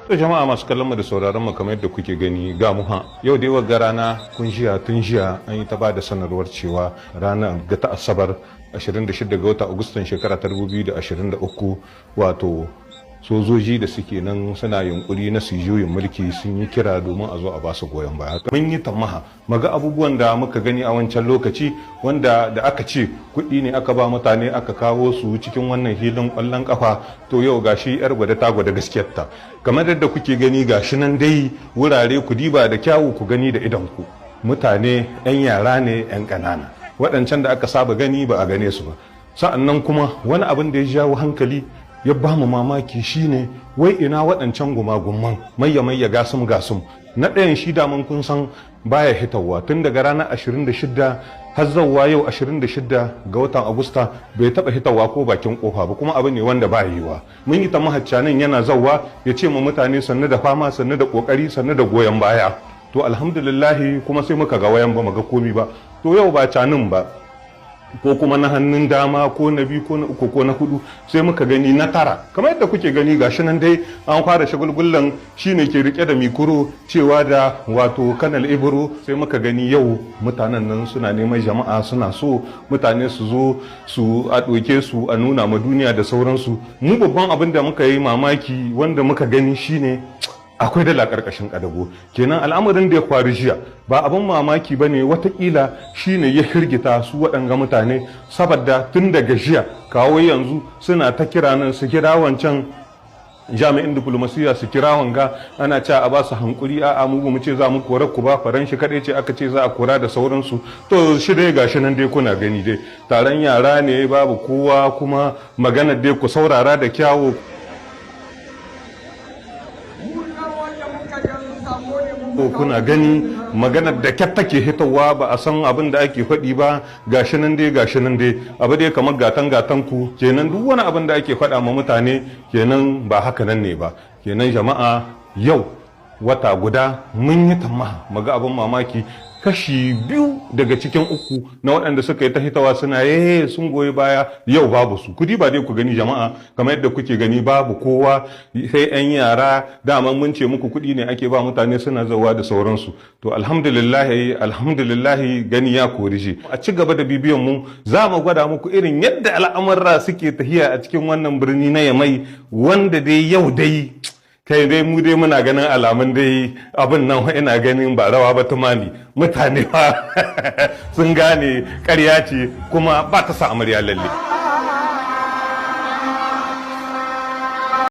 To, jama'a masu kallon mu da sauraron mu, kamar yadda kuke gani, ga mu ha yau dai wagga rana. Kun jiya, tun jiya an yi ta ba da sanarwar cewa ranar ga ta Asabar 26 ga watan Agustan shekara ta 2023, wato sojoji da suke nan suna yunkuri na su juyin mulki sun yi kira domin a zo a basu goyon baya. Mun yi tamaha maga abubuwan da muka gani a wancan lokaci, wanda da aka ce kuɗi ne aka ba mutane aka kawo su cikin wannan hilin ƙwallon kafa. To, yau gashi yar gwada ta gwada gaskiyarta. Kamar yadda kuke gani, gashi nan dai wurare, ku diba da kyawu, ku gani da idon ku, mutane 'yan yara ne 'yan ƙanana. Waɗancan da aka saba gani ba a gane su ba. Sa'an nan kuma wani abin da ya jawo hankali, ya ba mu mamaki, shine wai ina waɗancan gumagumman mayya mayya, gasum gasum? Na ɗayan shi daman kun san baya hitawa tun daga ranar 26 har zawwa yau 26 ga watan Agusta, bai taɓa hitawa ko bakin kofa ba. Kuma abu ne wanda ba yiwa. Mun yi ta mahaccanin yana zawwa ya ce ma mutane sannu da fama, sannu da kokari, sannu da goyon baya. To, alhamdulillahi, kuma sai muka ga wayan ba mu ga komi ba. To, yau ba canin ba, ko kuma na hannun dama, ko na biyu, ko na uku, ko na hudu, sai muka gani na tara. Kamar yadda kuke gani, gashi nan dai an fara shagulgullan. Shine ke rike da micro, cewa da wato Kanal Ibro. Sai muka gani yau mutanen nan suna neman jama'a, suna so mutane su zo su a ɗauke su a nuna ma duniya da sauransu. Mu babban abin da muka yi mamaki wanda muka gani shine akwai dala karkashin kadago. Kenan al'amarin da ya faru jiya ba abin mamaki ba ne, watakila shine ya hirgita su waɗanga mutane, saboda tun daga jiya kawo yanzu suna ta kira nan, su kira wancan jami'in diplomasiya, su kira wanga, ana cewa a ba su hankuri, a'a, mu mu ce za mu kora ku ba, Faranshi kadai ce aka ce za a kora da sauransu. To, shi dai gashi nan dai kuna gani dai, taron yara ne, babu kowa. Kuma magana dai ku saurara da kyawu. Wanda muka yanzu sako ne mun Ko kuna gani, maganar da kyat take hitowa, ba a san abin da ake faɗi ba. Gashi nan dai, gashi nan dai, abu dai kamar gatan gatan ku. Kenan duk wani abin da ake faɗa ma mutane kenan ba haka nan ne ba. Kenan jama'a, yau wata guda mun yi tamma maga abin mamaki, kashi biyu daga cikin uku na waɗanda suka yi ta hitawa suna ye sun goyi baya, yau babu su. Kudi ba dai ku gani jama'a, kamar yadda kuke gani, babu kowa sai 'yan yara. Daman mun ce muku kuɗi ne ake ba mutane suna zawa da sauransu. To, alhamdulillahi, alhamdulillahi, gani ya kori shi. A ci gaba da bibiyan mu, za mu gwada muku irin yadda al'amurra suke tahiya a cikin wannan birni na Yamai, wanda dai yau dai kai dai mu dai muna ganin alamun dai abin nan, ina ganin ba rawa ba tumami. Mutane ba sun gane ƙarya ce, kuma ba ta sa amarya lalle.